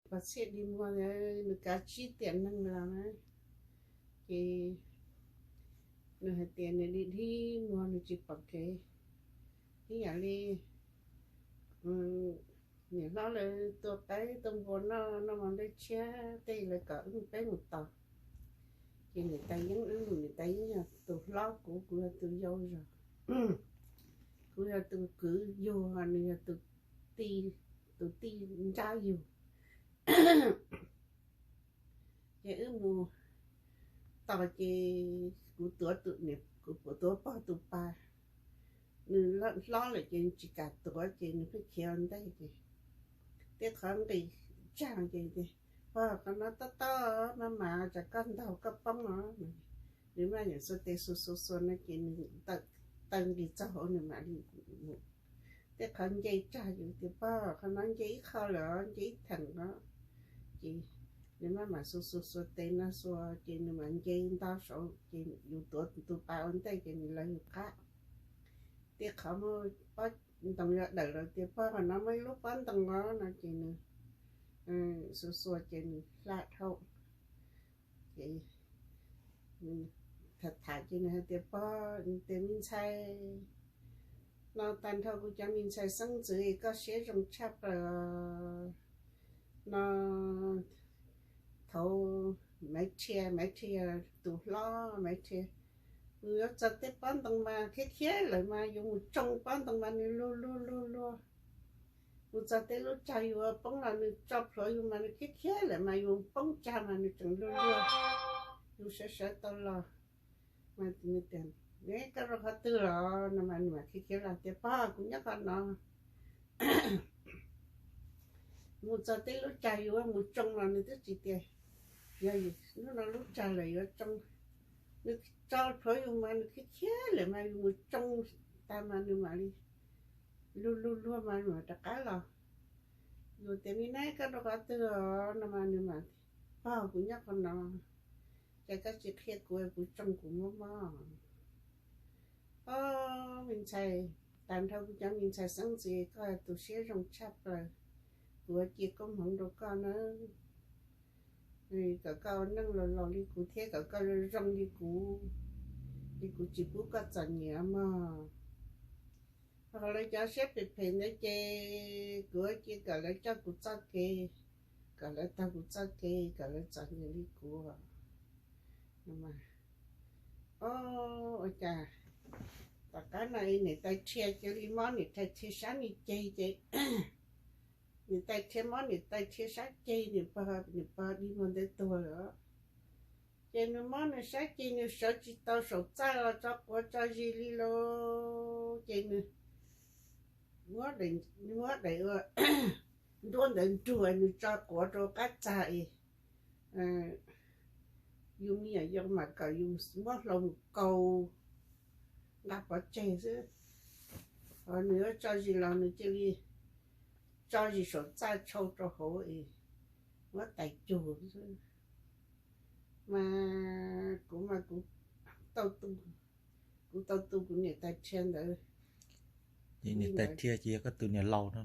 Pog Txhiaj dig muag, nws kav tsib tiam neeg los na, ces nws hais tias nws dig dig muag nws tsis pom kev, ib yam li niam hlob lawv tua qaib tua npua noj, noj mov nplej tshiab tej lawv kom wb peb mus tos. Ces niam tais Yeeb, wb mus, niam tais Yeeb yog tus hlob kuv, kuv yog tus yau zog, kuv yog tus kwv yug, nws yog tus tij, tus tij nrab yug. Ces wb mus tos ces kuv tuav tus, kuv tuav pog tus pas, nws hlob lawm ces tsis kam tuav ces nws pheej khiav ua ntej ces tej qhov nqis tsag ces, pog, qhov no tob tob, maj mam tsam koj ntaug koj poob os. Nws maj mam xuas tes xuas xuas xuas no ces nws taw nqis txog hauv nws mam li mus. Tej qhov nce tsag ces tias, pog, qhov no nce ib qho lawm, nce ib theem os. Ces nws maj mam xuas xuas xuas tes no xuas ces nws mam nce nto saud ces yus tuav tus pas ua ntej ces nws lawv yus qab. Tej qhov muaj pob ntoo yuav dawm lawm tias, pog, qhov no muaj ib lub pob ntoo os no ces nws xuas xuas ces nws hla dhau. Ces tham tham ces nws hais tias, pog, tes me ntxhais, no tag nrho kuv cov me ntxhais xeeb ntxwv, koj siab zoo tshaj plaws no. Thaum Maiv Rhia, Maiv Rhia tus hlob Maiv Rhia, nws yuav txog tej pob ntoo mas khiav khiav lawm mas yus mus tsoo pob ntoo mas nws luag luag luag luag. Mus txog tej lub tsag yuav poob los nws tso plhuav yus mas nws khiav khiav lawm mas yus poob tsag mas nws tseem luag luag. Yus sawv sawv tau los mas nws tias, koj rau qhov twg los no mas nws mam khiav khiav los tias, pog, kuv nyob qhov no. Mus txog tej lub tsag yuav mus tsoo los nws twb tsis tias yog hnub no lub tsag lawm yuav tsoo. Nws tso plhuav yus mas nws khiav khiav lawm mas yus mus tsoo tag mas nws mam li luag luag luag mas nws mam rov qab los. Yus tias, me nab, koj rau qhov twg os no mas nws mam, pog, kuv nyob qhov no, cas koj tsis qhia kuv, kuv tsoo kuv mob mob. Ob, me ntxhais, tag nrho kuv cov me ntxhais xeeb ntxwv, koj tus siab zoo tshaj plaws, kuv cia koob hmoov rau koj nawb. Kom koj ua neej los laus li kuv thiab kom koj zoo li kuv, li kuv tsis pub koj txom nyem mog. Ho lawv cov siab phem phem ntawd ces kuv cia kom lawv coj kuv txoj kev, kom lawv taug kuv txoj kev, kom lawv txom nyem li kuv. Ob, ua cas tom qab no niam tais Rhia cia li mob niam tais Rhia sab me ceg ces, niam tais Rhia mob niam tais Rhia sab ceg, niam pog, niam pog dig muag ntawd tuag lawm. Ces nws mob nws sab ceg nws sawv tsis tau saum txaj los tso quav tso zis li lauj. Ces nws muab daim ua nruab ntawd nruag nws tso quav rau qab txag es yus me nyuam yaus mam kom yus muab hlau mus kaus nqa pov tseg xwb. Ho nws yuav tso zis los nws cia li tso zis saum txaj tshau rau hauv es muab tais cug xwb. Mas kuv mas kuv tau tu, kuv tau tu kuv niam tais Rhia ntawd. Ces niam tais Rhia ces yog koj tus niam laus no.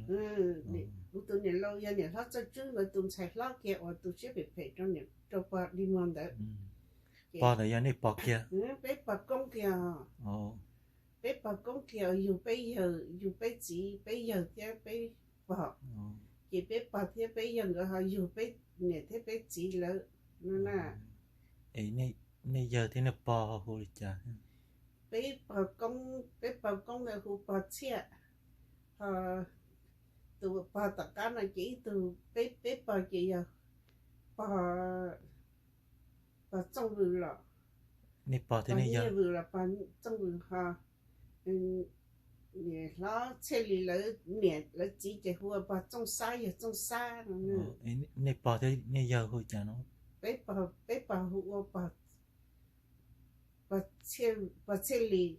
Kuv tus niam laus yog niam hlob Txawj Tswb nkawd tus ntxhais hlob kiag uas tus siab phem phem rau pog dig muag ntawd. Pog ntawd yog nej pog kiag? Peb pog koob kiag. Peb pog koob kiag yug peb yawg, yug peb txiv, peb yawg thiab peb pog. Ces peb pog thiab peb yawg nkawd ho yug peb niam thiab peb txiv lawm no na. Es nej yawg thiab nej pog ho hu li cas? Peb pog koob, peb pog koob ntawd hu pog Txhiaj, ho tus pog tom qab no ces ib tug, peb, peb pog ces yog pog, pog Txooj Vws los. Nej pog thiab nej yawg, Vws los pog Txooj Vws ho niam hlob Txhiaj Lis lawv niam lawv txiv ces hu ua pog Txooj Xab, yawg Txooj Xab no. Nej pog thiab nej yawg hu cas no? Peb pog, peb pog hu ua pog, pog Txhiaj Lis.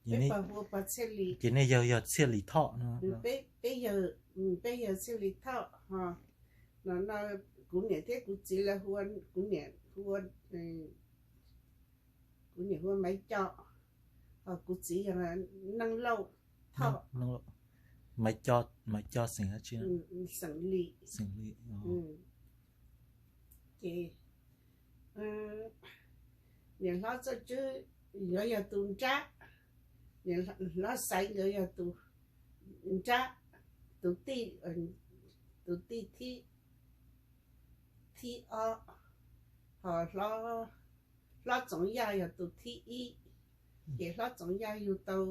Peb pog hu ua pog Txhiaj Lis. Ces nej yawg yog Txhiaj Lis Thoj no? Peb, peb yawg, peb yawg Txhiaj Lis Thoj ho no, kuv niam thiab kuv txiv lawv hu ua, kuv niam hu ua, kuv niam hu ua Maiv Co, ho kuv txiv yog Neej Lauj Thoj. Maiv Coj, Maiv Coj xeem dab tsi? Xeem Lis. Xeem Lis. Ces niam hlob Txawj Tswb yuav yog tus nrab, niam hlob Xaiv nkawd yog tus nrab, tus tij, tus tij thib, thib ob, ho hlob Txoov Yaj yog tus thib ib. Ces hlob Txoov Yaj yug tau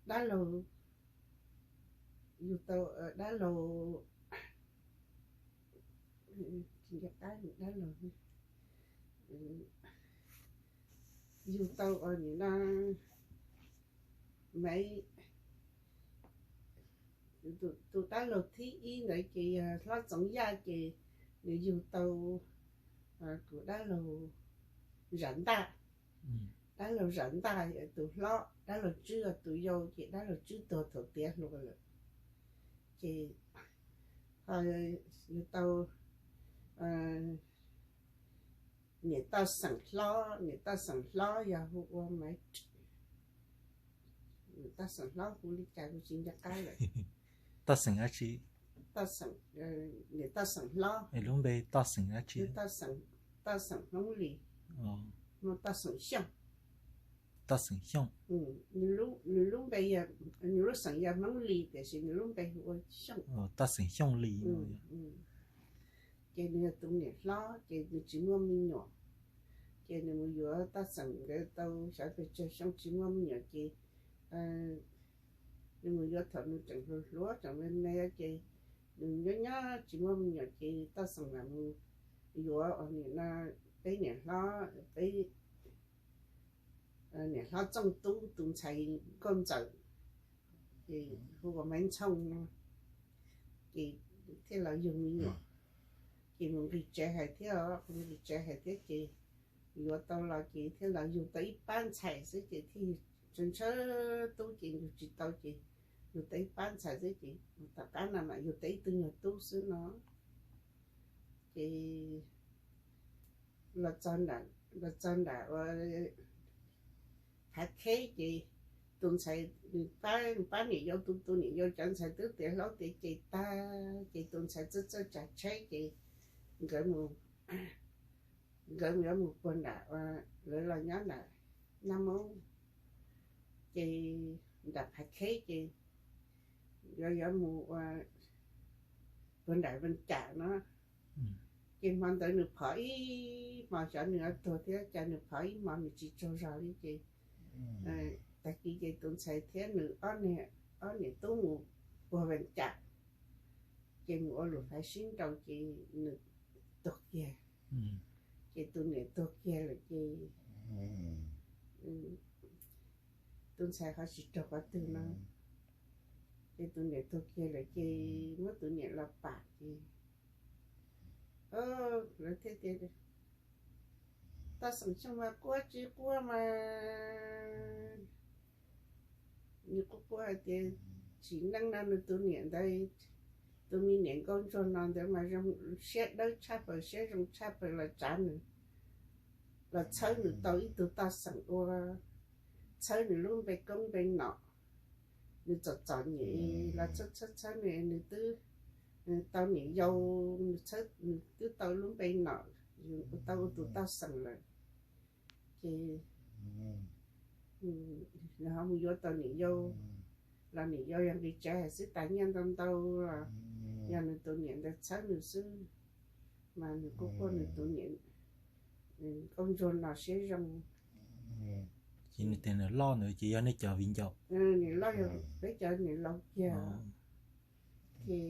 dab laug, yug tau dab laug, dab laug, yug tau nim no Maiv, tus dab laug thib ib ntawd ces yog hlob Txoov Yaj ces nws yug tau kuv dab laug Zam Ntaj. Dab laug Zam Ntaj yog tus hlob, dab laug Tswb yog tus yau, ces dab laug Tswb tuag thaum tiav hluas lawm. Ces ho yug tau niam Toj Xeem Hlob, niam Toj Xeem Hlob yog hu ua Maiv, niam Toj Xeem Hlob hu li cas kuv tsis nco qab lawm. Toj Xeem dab tsi? Toj Xeem, niam Toj Xeem Hlob. Es lub npe Toj Xeem dab tsi? Toj Xeem Hmoob Lis, Toj Xeem Xyooj. Toj Xeem Xyooj. Nws lub npe, nws lub xeem yog Hmoob Lis tiam sis nws lub npe hu ua Xyooj. Toj Xeem Xyooj Lis. Ces nws yog tus niam hlob ces nws tsis muaj me nyuam, ces nws mus yuav Toj Xeem nkawd tau xyov pes tsawg xyoo tsis muaj me nyuam ces nws mus yuav thaum nws tseem hluas hluas tseem me me ces nws nyob nyob tsis muaj me nyuam ces Toj Xeem mam mus yuav nim no peb niam hlob, peb niam hlob Txooj Tub tus ntxhais Nkauj Ntxawm, ces hu ua Maiv Ntxhooj no, ces thiaj los yug me nyuam. Ces mus nqis tsev hais thiab, mus nqis tsev hais thiab ces yuav tau los ces thiaj los yug tau ib pab ntxhais xwb ces thiaj ntshaw ntshaw tub ces yug tsis tau ces yug tau ib pab ntxhais xwb ces tom qab no mam yug tau ib tug nyuag tub xwb no. Ces los txog nram, los txog nram ua Phav Kheb ces tus ntxhais, nws pab, pab niam yau, tus, tus niam yau cov ntxhais twb tiav hlob tiav ceg tag ces tus ntxhais txawj txawj tsav tsheb ces nkawd mus, nkawd yuav mus puag nram, lawv los nyob nram Naj Moob, ces nram Phav Kheb ces yuav, yuav mus ua puag nram Vees Cam no. Ces hmo ntawd nws phov ib hmo, xyov nws tuag thiab cas nws phov ib hmo nws tsis tsaug zog li ces tag kis ces tus ntxhais thiab nws ob niam, ob niam tub mus puag Vees Cam, ces mus ua lus faiv sib nraus ces nws tuag kiag. Ces tus niam tuag kiag lawm ces tus ntxhais ho tsis raug qhov twg no. Ces tus niam tuag kiag lawm ces muab tus niam los pam ces lawv thiaj tias, Toj Xeem Xyooj mas quaj tsis quaj mas, nws quaj quaj hais tias tsim neej no nws tus niam ntawd, tus me niam nkauj ntsuag no ntawd mas zoo siab dawb tshaj plaws, siab zoo tshaj plaws los tsav nws, los txhawb nws tau ib tug Toj Xeem ua, txhawb nws lub npe koob npe nom, nws txom txom nyem los txhawb txhawb txhawb nws, nws twb tau niam yau, nws twb tau lub npe nom, tau ua tus Toj Xeem lawm. Ces nws ho mus yuav tau niam yau, los niam yau yog nqis tsev hais xwb tas nyiaj ntau ntau los yog nws tus niam ntawd txhawb nws xwb, mas nws kuj quaj nws tus niam nkauj ntsuag no siab zoo. Ces nws tias niam loj ntawd ces yog nej cov viv ncaus? Niam loj yog peb cov niam laus kiag. Ces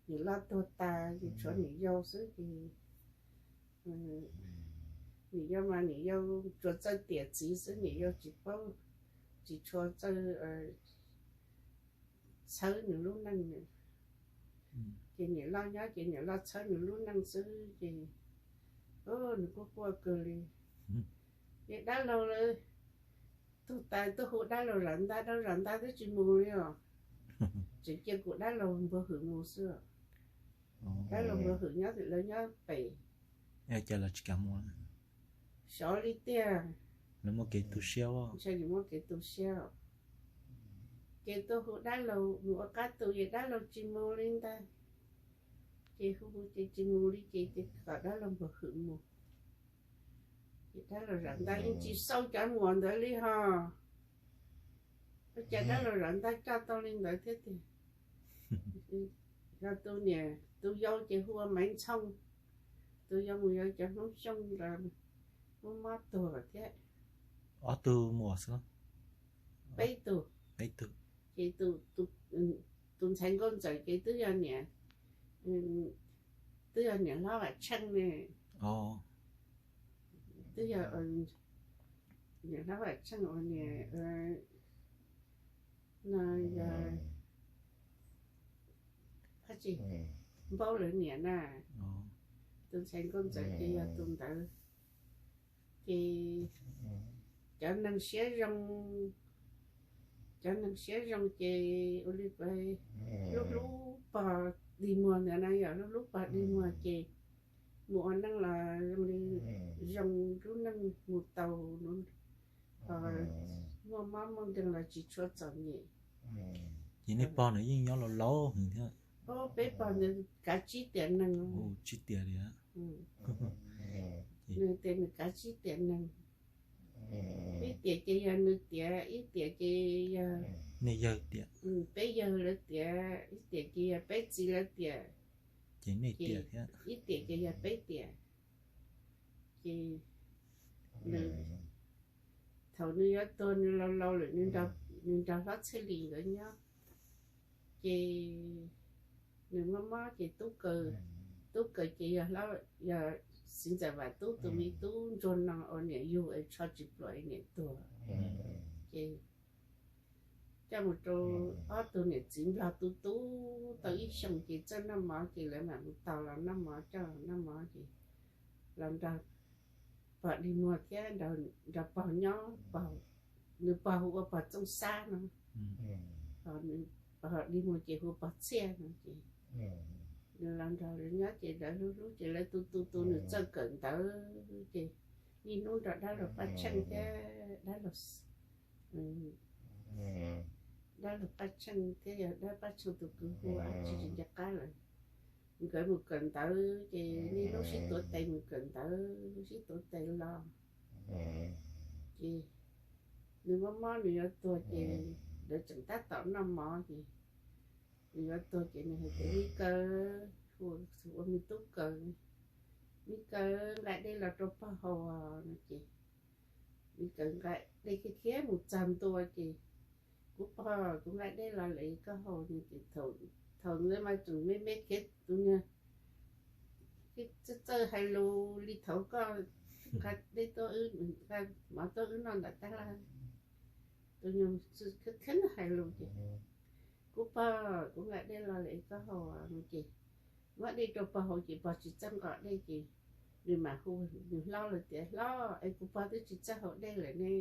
niam loj tuag tas ces tshuav niam yau xwb ces niam yau mas niam yau tsuas txawj tiam txiv xwb, niam yau tsis paub, tsis tshua txawj txhawb nws lub neej. Ces niam loj nyob ces niam loj txhawb nws lub neej xwb ces nws kuj quaj kawg li. Ces dab laug lawv tuag tas tuaj hu dab laug Zam Ntaj, dab laug Zam Ntaj twb tsis mus li os, tseem cia kuv dab laug Npuag Hwm mus xwb. Dab laug Npuag Hwm nyob, lawv nyob pem. Cas los tsis kam mus? Xyov li tiag. Lawv muaj kev tu siab. Ntshe nws muaj kev tu siab. Ces tuaj hu dab laug mus ua qab tu, ces dab laug tsis mus li ntag. Ces hu hu ces tsis mus li, ces kom dab laug npog hwm mus. Ces dab laug zam ntaj li tsis xauj cov muam ntawd li ho. Ua cas dab laug zam ntaj coj tau li ntawd thiab tiag. Yog tus niam tus yau ces hu ua Maiv Ntxhoo, tus yau mus yog cov Hmoob Xyooj los muab mob tuag thiab. Ob tug muam xwb? Peb tug. Peb tug. Ces tus ntxhais nkauj ntxawm ces twb yog niam, twb yog niam hlob Vam Tsheej ne. Twb yog niam hlob Vam Tsheej uas niam, no yog dab tsi, Npaub lawv niam na. Tus ntxhais nkauj ntxawm ces yog tus ntawd. Ces cov neeg siab zoo, cov neeg siab zoo ces ua li hlub hlub pog dig muag ntawd na, yog hlub hlub pog dig muag ces mus ua neej los zoo li zoo lub neej mus tau, muaj mob muaj nkeeg los tsis tshua txom nyem. Ces nej pog ntawd yeej nyob laus laus heev thiab. Peb pog ntawd kav tsib tiam neeg. Tsib tiam li. Nws tias nws kav tsib tiam neeg. Ib tiam ces yog nws tiam, ib tiam ces yog nej yawg tiam, peb yawg lawv tiam, ib tiam ces yog peb txiv lawv tiam, ces nej tiam thiab, ib tiam ces yog peb tiam. Ces nws, thaum nws yuav tuag nws laus laus lawm, nws nrog hlob Txhiaj Lis nkawd nyob. Ces nws mob mob ces tub kaws, tub kaws ces yog, yog Xiv Ntxawm Vam Tub tus me tub ntsuag no uas niam yug es tsho tsis pluam es niam tuag. Ces coj mus rau ob tug niam txiv nplog tu tu tau ib xyoos ces txawj noj mov ces lawv mam mus taug los noj mov, coj los noj mov ces los nrog pog dig muag thiab nrog pog nyob, nws pog hu ua pog Txooj Xab no, pog dig muag ces hu pog Txhiaj no ces nws los nrog lawv nyob ces lawv hlub hlub ces lawv tu tu tu nws txawj kawm ntawv ces niaj hnub nrog dab laug Paj Tsheej thiab dab laug, dab laug Paj Tsheej thiab yog dab Paj Tsheej tus kwv hu dab tsi tsis nco qab lawm. Nkawd mus kawm ntawv ces niaj hnub sib tuav tes mus kawm ntawv, sib tuav tes los. Ces nws mob mob nws yuav tuag ces lawv tseem tab tom noj mov ces nws yuav tuag ces nws hais tias, Mib Kaws, hu ua me tub Kaws, Mib Kaws nqa dej los rau pog haus no ces Mib Kaws nqa dej khiav khiav mus txog ntua ces, Kuv pog, kuv nqa dej los lawm koj haus no ces thaum ntawd mas tseem me me khiav tus niag txawj txawj hais lus li thaud koj nqa dej tuaj, nqa mov tuaj wb noj ntawm tab laj. Tus niag khib khib hais lus ces, Kuv pog, kuv nqa dej los lawm koj haus no ces muab dej rau pog haus ces pog tsis txawj nqos dej ces nws mam hu nws hlob lawm tias, Hlob, es kuv pog twb tsis txawj haus dej lawm ne,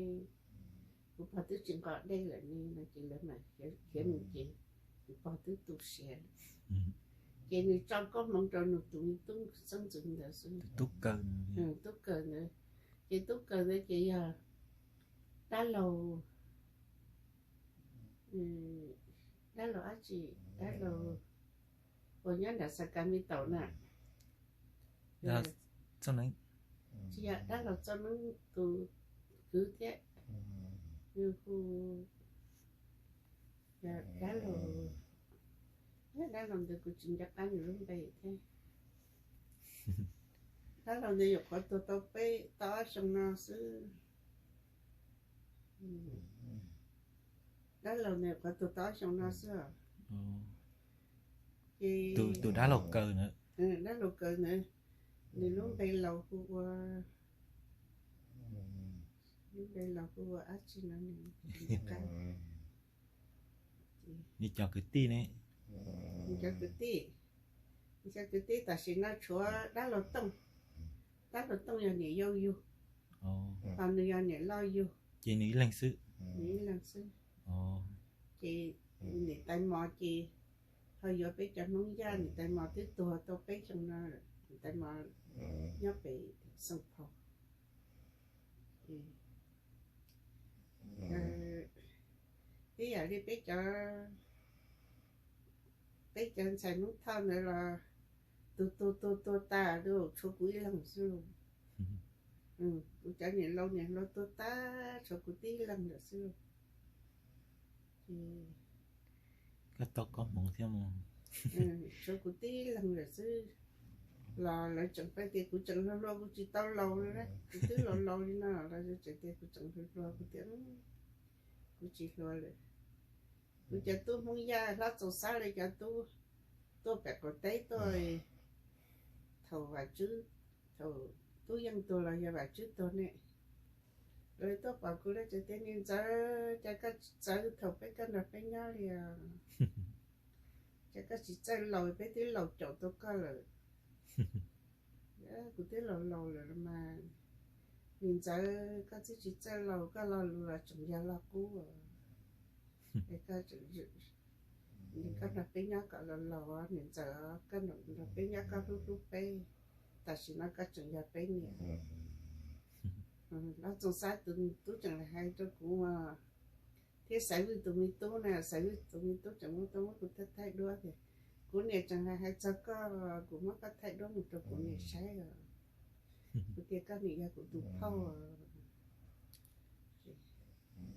kuv pog twb tsis nqos dej lawm ne no ces lawv mam khiav mus ces nws pog twb tu siav lawm. Ces nws tso koob hmoov rau nws tus me tub xeeb ntxwv ntawd xwb, tub kaws ntawd. Ces tub kaws ntawd ces yog dab laug, dab laug dab tsi, dab laug uas nyob nram Xas Kas Me Taum na. Tsis yog, dab laug Txoj Neeb tus kwv thiab, nws hu dab laug, dab laug ntawd kuv tsis nco qab nws lub npe thiab. Dab laug ntawd nyuam qhuav tuag tau peb tau ob xyoo no xwb. Dab laug ntawd nyuam qhuav tuag tau ob xyoo no xwb. Ces tus dab laug kaws ntawd, dab laug kaws ntawd, nws lub npe laus hu ua, lub npe laus hu ua dab tsi no nws, nws cov kwv tij ne, nws cov kwv tij, nws cov kwv tij tam sim no tshuav dab laug Tooj, dab laug Tooj yog niam yau yug, ho nws yog niam loj yug. Ces nws ib leeg xwb, nws ib leeg xwb. Ces niam tais mos ces ho yuav peb cov Hmoob Yaj, niam tais mos twb tuag tau peb xyoo no lawm, niam tais mos nyob pem Xeem Phos. Ib yam li peb cov, peb cov ntxhais Hmoob Thoj ntawd los tus tuag tuag tuag tas, tshuav kuv ib leeg xwb. Kuv cov niam laus niam hluas tuag tas, tshuav kuv tib leeg lawm xwb. Koj tau koob hmoov thiab mas. Tshuav kuv tib leeg lawm xwb. Los lawv tseem pheej tias kuv tseem hluas hluas, kuv tsis tau laus li, kuv twb laus laus li no los tseem tias kuv tseem hluas hluas, kuv tias kuv tsis hluas lawm. Kuv cov tub Hmoob Yaj hlob Txoos Xab li cov tub tuaj pem qaum teb tuaj, thaum Vam Tswb, thaum Tub Yeej tuag los yog Vam Tswb tuag ne, lawv tuaj pom kuv lawv tseem tias niam ntxawm, cas koj tsis txawj thaum peb koj nrog peb nyob li os? Cas koj tsis txawj laus, peb twb laus caum tau koj lawm. Kuv twb laus laus lawm los mas, niam ntxawm, koj twb tsis txawj laus, koj lo lus los tseem yog lo qub. Koj nrog peb nyob kom laus laus, niam ntxawm, koj nrog peb nyob koj hlub hlub peb, tam sim no koj tseem yog peb niam. Hlob Txoos Xab tus tub tseem hais rau kuv, thiab Xaiv Vwj tus me tub na, Xaiv Vwj tus me tub tseem muab tau muab kuv thaij thaij duab tias, kuv niam tseem hais hais txog koj, kuv muab koj thaij duab mus rau kuv niam saib os. Kuv tias koj niam yog kuv tus phauj.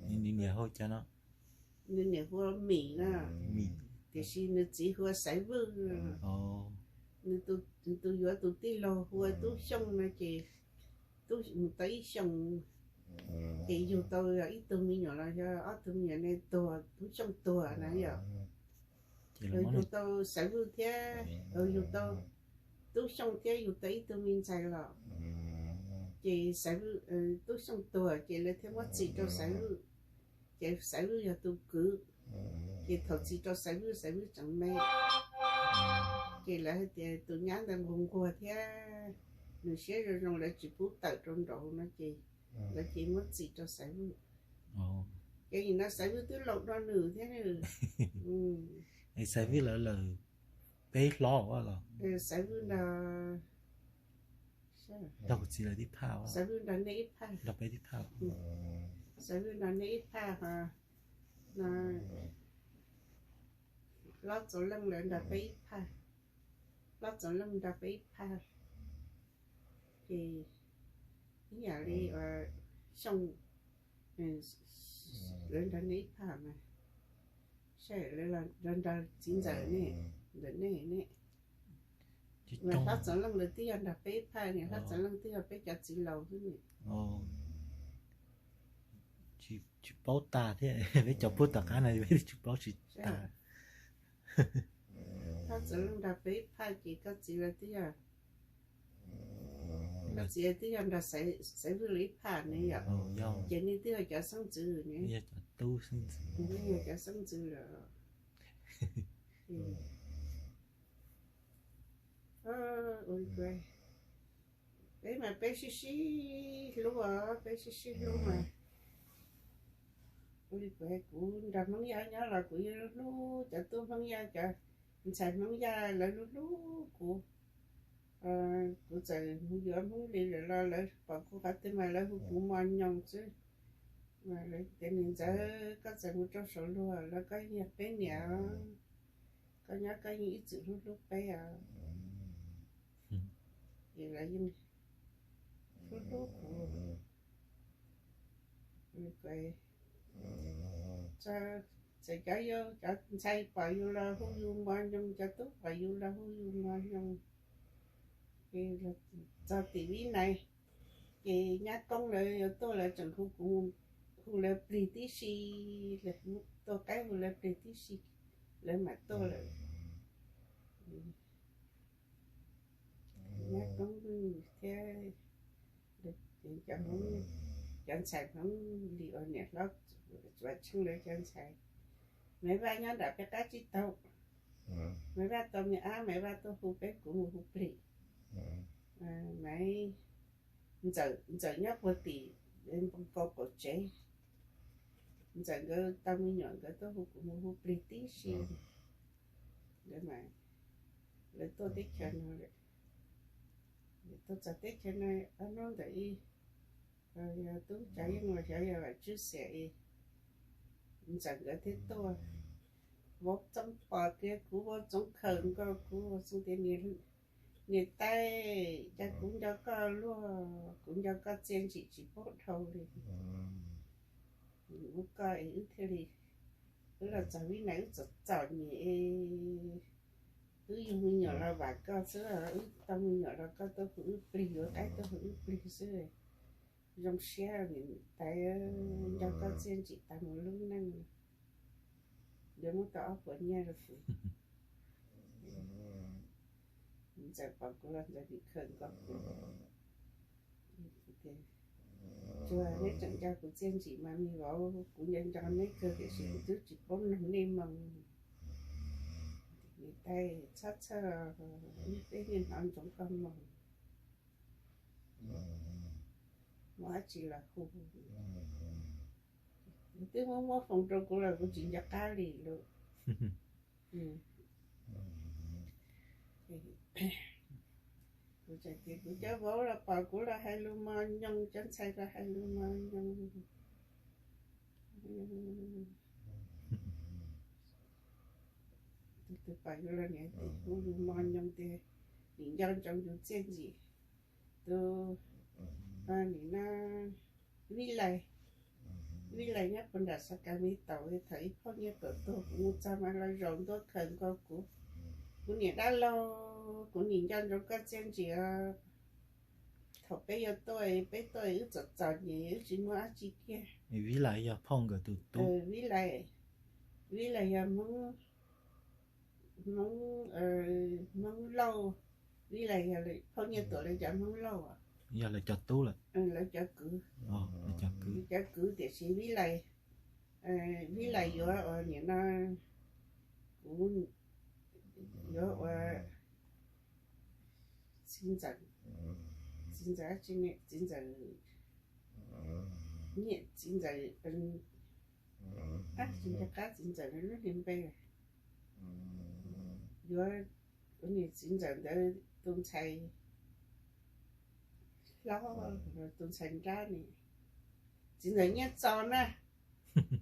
Nws niam hu cas no? Nws niam hu ua Mim na, tiam sis nws txiv hu ua Xaiv Vwj. Nws tus yuav tus tij laug hu ua Tub Xyooj no ces mus tau ib xyoos, ces yug tau ib tug me nyuam los yog ob tug me nyuam ne tuag, Tub Xyooj tuag na yom. Yug tau Xaiv Vwj thiab, yug tau Tub Xyooj thiab yug tau ib tug me ntxhais los, ces Xaiv Vwj, Tub Xyooj tuag ces lawv thiaj muab txim rau Xaiv Vwj, ces Xaiv Vwj yog tus kwv. Ces thaum txim rau Xaiv Vwj, Xaiv Vwj tseem me, ces lawv hais tias tus nyab ntawd nquag nquag thiab nws siab zoo zoo, lawv tsis pub tawm rau nraud no ces lawv cia muab txim rau Xaiv Vwj. Ces nim no Xaiv Vwj twb laus dua nws thiab. Xaiv Vwj lawv lawm peb hlob los? Xaiv Vwj nrog, nrog kuv txiv lawv tib phaj, Xaiv Vwj nrog nej ib phaj, nrog peb tib phaj. Xaiv Vwj nrog nej ib phaj, Hlob Txoov Leej lawv nrog peb ib phaj, Hlob Txoov Leej nrog peb ib phaj. Ces ib yam li Xyooj, lawv nrog nej ib phaj mas, saib lawv nrog txiv ntxawm ne, ntawm nej ne. Mas Hlob Txoov Leej lawv twb yog nrog peb ib phaj ne, Hlob Txoov Leej twb yog peb cov txiv laus xwb ne. Tsis paub tas thiab, peb cov puag tom qab no peb tsis paub tsis tas. Hlob Txoov Leej nrog peb ib phaj ces koj txiv lawv twb yog, koj txiv twb yog nrog Xaiv Vwj lawv ib phaj ne yom. Ces nej twb yog cov xeeb ntxwv ne, yog cov xeeb ntxwv lawm. Ua li kuv, peb mas peb sib sib hlub os, peb sib sib hlub mas. Ua li kuv, kuv nrog Hmoob Yaj nyob los kuv yeej hlub cov tub Hmoob Yaj, cov ntxhais Hmoob Yaj lawv hlub hlub kuv. Kuv txawm mus yuav Hmoob li lawm los lawv pom kuv qhov twg mas lawv hu kuv Mos Nyoos xwb. Mas lawv tias niam ntxawm, koj txawm mus rau saum luag los koj yog peb niam, koj nyob koj yeej ib txwm hlub hlub peb os. Ces lawv yeej hlub hlub kuv. Txawm cov yau cov ntxhais pom yus los hu yus Mos Nyoos, cov tub pom yus los hu yus Mos Nyoos. Ces txog tim Vib Nais, ces nyab koob lawv yuav tuaj lawv tseem hu kuv, hu lawv plig tib si, tuaj qaib hu lawv plig tib si, lawv mam tuaj lawm. Nyab koob thiab cov Hmoob, cov ntxhais Hmoob li uas niam hlob Vam Tsheej lawv cov ntxhais, Maiv Vaj nyob nram peb qab tsib taug, Maiv Vaj tau me ab, Maiv Vaj tuaj hu peb kuv mus hu plig. Maiv, Ntxawm nyob puag tim npoo kau qaum tsev, Ntxawm nkawd tau me nyuam nkawd tuaj hu kuv mus hu plig tib si. Nkawd mas lawv tuaj teb chaws no, tuaj txog teb chaws no ob hnub ntawm ib, yog tub Tsav Yeej los xyov yog Vam Tswb Xiam ib, ntxawm nkawd thiaj tuaj. Vauv Txoov pom tias kuv, Vauv Txoov khaws nkaus kuv, Vauv Txoov tias, niam tais, cas kuv nco koj luaj, kuv nco koj txiaj ntsim tsis paub dhau li. Ua koj es wb thiaj li, wb los txog vib nais wb txom txom nyem, wb yug me nyuam los vam koj xwb, wb tau me nyuam los koj tuaj hu wb plig, yuav qaib tuaj hu wb plig xwb. Zoo siab niam tais, nco koj txiaj ntsim tas mus lub neej. Yuav muab tau ob puas nyiaj rau kuv. Ntxawm pom kuv los ntxawm nim khawm nkaus kuv. Tsuas neb tseem nco kuv txiaj ntsim mas me vauv, kuv nco nco neb kawg tiam sis kuv twb tsis paub noog nej moo. Niam tais, txhob txhawj, peb niaj hnov ntsoov koj moo. Muaj dab tsi los hu. Twb muab muab foos rau kuv los kuv tsis nco qab li lawm. Kuv txawm tias kuv cov vauv los pom kuv los hais lus mos nyoos, cov ntxhais los hais lus mos nyoos. Tus twg pom yus los niam tais hu lus mos nyoos tias nim nco ntsoov yus txiaj ntsim. Tus nim no Vib Lais, Vib Lais nyob puag nram Sacramento, thaum ib phauj nyiaj tuam tuag kuv mus txog mas los zaum ntua khaws nkaus kuv. Kuv niam dab laug, kuv nim nco ntsoov koj txiaj ntsim os. Thaum peb yuav tuaj, peb tuaj wb txom txom nyem wb tsis muaj dab tsi kiag. Vib Lais yog phauj nkawd tus tub. Vib Lais, Vib Lais yog Hmoob, Hmoob, Hmoob Lauj. Vib Lais yog phauj nyiaj tuam lawv cov Hmoob Lauj. Yog lawv cov tub lawm. Lawv cov kwv. Lawv cov kwv tiam sis Vib Lais, Vib Lais yuav ua nim no, kuv yuav ua txiv ntxawm, txiv ntxawm, txiv ntxawm, txiv ntxawm, tsis nco qab txiv ntxawm lub niag npe. Yuav ua niam txiv ntxawm ntawd tus ntxhais hlob, tus ntxhais nrab ne, txiv ntxawm Nyiaj Txos na.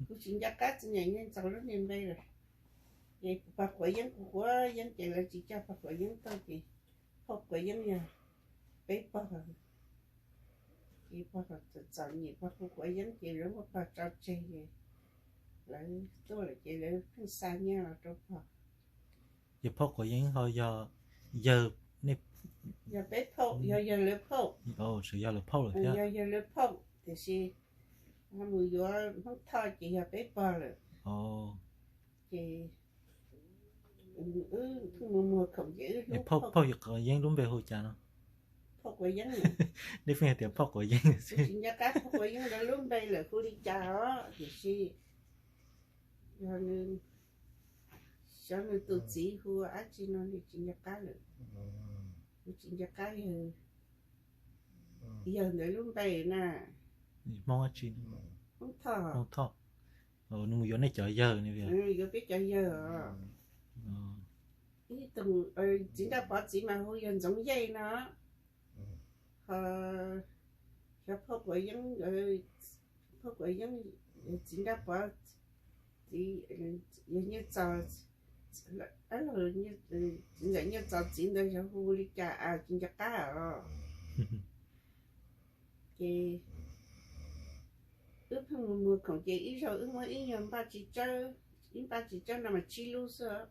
Kuv tsis nco qab txiv ntxawm Nyiaj Txos lub niag npe lawm. Ces pog Quav Yeeb, kuv Quav Yeeb ces lawv tsis coj pog Quav Yeeb tuaj ces phauj Quav Yeeb yog peb pog. Ces pog txom nyem, pog Quav Yeeb ces lawv muab pog tso tseg, lawv tuaj lawm ces lawv pheej xa nyiaj los rau pog. Yog phauj Quav Yeeb ho yog yawg, yog peb phauj, yog yawg lawv phauj, yog yawg lawv phauj tiam sis mus yuav Hmoob Thoj ces yog peb pog lawm. Ces wb pheej mus muag khoom ces wb hlub phauj Quav Yeeb lub npe hu cas no? Phauj Quav Yeeb. Nej pheej hais tias phauj Quav Yeeb, tsis nco qab phauj Quav Yeeb lawv lub npe lawm hu li cas os, tiam sis yog nws, xyov nws tus txiv hu dab tsi no nws tsis nco qab lawm. Kuv tsis nco qab yawg ntawd lub npe na. Hmoob dab tsi? Hmoob Thoj. Hmoob Thoj. Nws mus yuav nej cov yawg ne? Yuav peb cov yawg. Ib tug txiv Nraj Pov txiv mas hu yawg Ntxoov Yej no. Ho xyov phauj Quav Yeeb, phauj Quav Yeeb, txiv Nraj Pov, txiv, yawg Nyiaj Txos, txiv ntxawm Nyiaj Txos txiv ntawd xyov hu li cas tsis nco qab os. Ces wb pheej mus muag khoom ces ib zaug wb muab ib nyuag npaj txiv tsawb, ib npaj txiv tsawb no mas tsib lub xwb.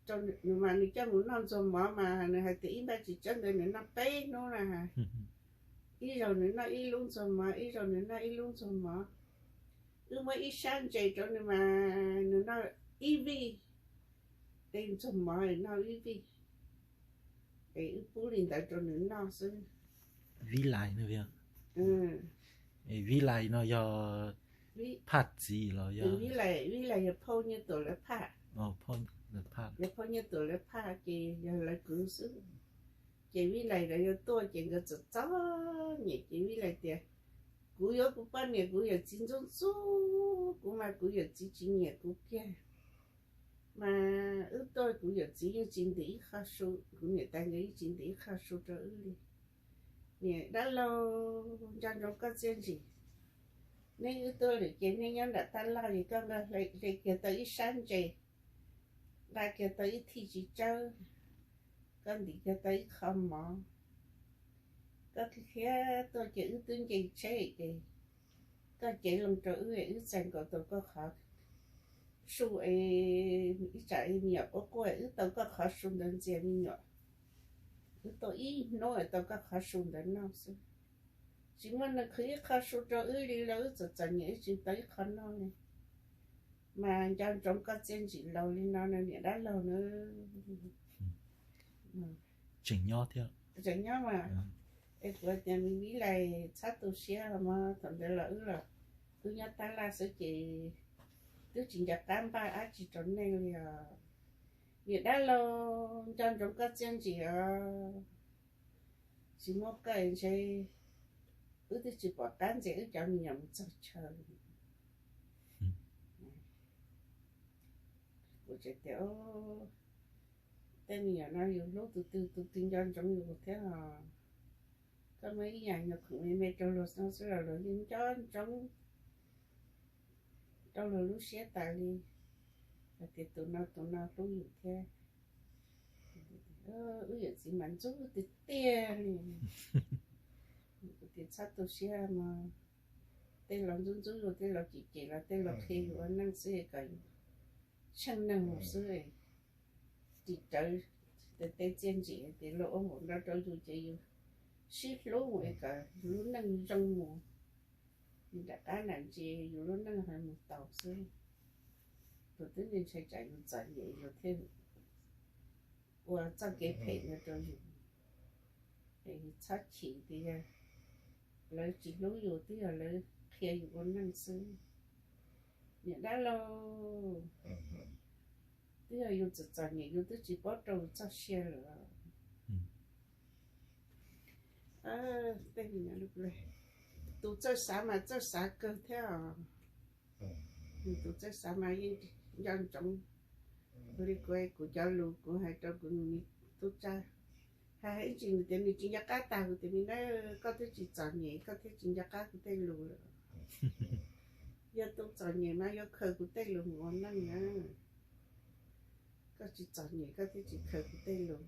Rau nws mas nws coj mus noj ntxuag mov mas nws hais tias ib npaj txiv tsawb ntawd nws noj peb hnub na. Ib zaug nws noj ib lub ntxuag mov, ib zaug nws noj ib lub ntxuag mov. Wb muab ib sab ntses rau nws mas nws noj ib vij, tej ntxuag mov nws noj ib vij. Es wb pub li ntawd rau nws noj xwb. Vib Lais no, Vib Lais no yog Phaj txiv los yog? Vib Lais yog phauj Nyiaj Tuam lawv Phaj. Yog phauj Nyiaj Tuam lawv Phaj ces yog lawv kwv xwb. Ces Vib Lais lawv yuav tuaj ces nkawd txom txom nyem ces Vib Lais tias, kuv yuav kuv poj niam kuv yawm txiv ntxub ntxub kuv mas kuv yawm txiv tsis nyiam kuv kiag. Mas wb tuaj kuv yawm txiv yeej tsis ntim ib qho su, kuv niam tais nkawd yeej tsis ntim ib qho su rau wb li. Niam dab laug, nco ntsoov koj txiaj ntsim. Neb wb tuaj lawm ces neb nyob nram tab laj es koj nqa hle kiag tau ib sab ntses, nqa kiag tau ib thij txiv tsawb, koj ntim kiag tau ib qho mov, koj khiav tuaj ces wb twb nce tsheb ces koj cev loo rau wb, wb txais nkaus tau koj qhov su es ib tsam me nyuam quaj quaj wb tau koj qhov su ntawd ntxias me nyuam, wb tau ib hnub tau koj qhov su ntawd noj xwb. Tsis muaj neeg qhwv ib qho su rau wb li los wb txom txom nyem wb tsis tau ib qho noj li. Mas nco ntsoov koj txiaj ntsim laus li no na niam dab laug na. Tseem nyob thiab. Tseem nyob mas, es kuv tias me vib lais txhob tu siab mog, thaum ntawd los wb los wb nyob tab laj xwb ces twb tsis nco qab npaj dab tsi rau nej li os. Niam dab laug, nco ntsoov koj txiaj ntsim os, tsis muaj koj ntshe wb twb tsis pom qab ntxias wb cov me nyuam mus txog chaw. Kuv tseem tias tej me nyuam no yus hlub tus twg tus twg nco ntsoov yus thiab os. Koj muaj ib yam nyuag khoom me me rau luag no xwb los luag yeej nco ntsoov rau luag lub siab tas li, hais tias tus no tus no hlub yus thiab. Wb yawm txiv mas ntxub tiag tiag li. Kuv tias txhob tu siab mog, tej laus ntxub ntxub yus, tej laus cem cem los tej laus qhia yus ua neej xwb kom yus tsheej neeg mus xwb. Ris rawv tes txiaj ntsim tias luag ua npaum no rau yus ces yus sib hlub mus es kom yus lub neej zoo mus. Yus nram qab nram ntsis yus lub neej ho mus tau xwb. Luag twb ntshai tsam yus txom nyem luag thiaj ua txoj kev phem no rau yus. Es txhob chim tias yog lawv tsis hlub yus, twb yog lawv qhia yus ua neej xwb. Niam dab laug, twb yog yus txom txom nyem yus twb tsis paub rau txoj sia lawm. Tus txawj xav mas txawj xav kawg thiab os. Tus txawj xav mas yeej nco ntsoov. Ua li kuv, kuv cov lus kuv hais rau kuv me tub tsab, hais ib ntsis nws tias nws tsis nco qab tag, kuv tias me na, koj twb tsis txom nyem koj thiaj tsis nco qab kuv tej lus lawm. Yog tus txom nyem mas yuav khaws kuv tej lus mus ua neej na. Koj tsis txom nyem koj thiaj tsis khaws kuv tej lus.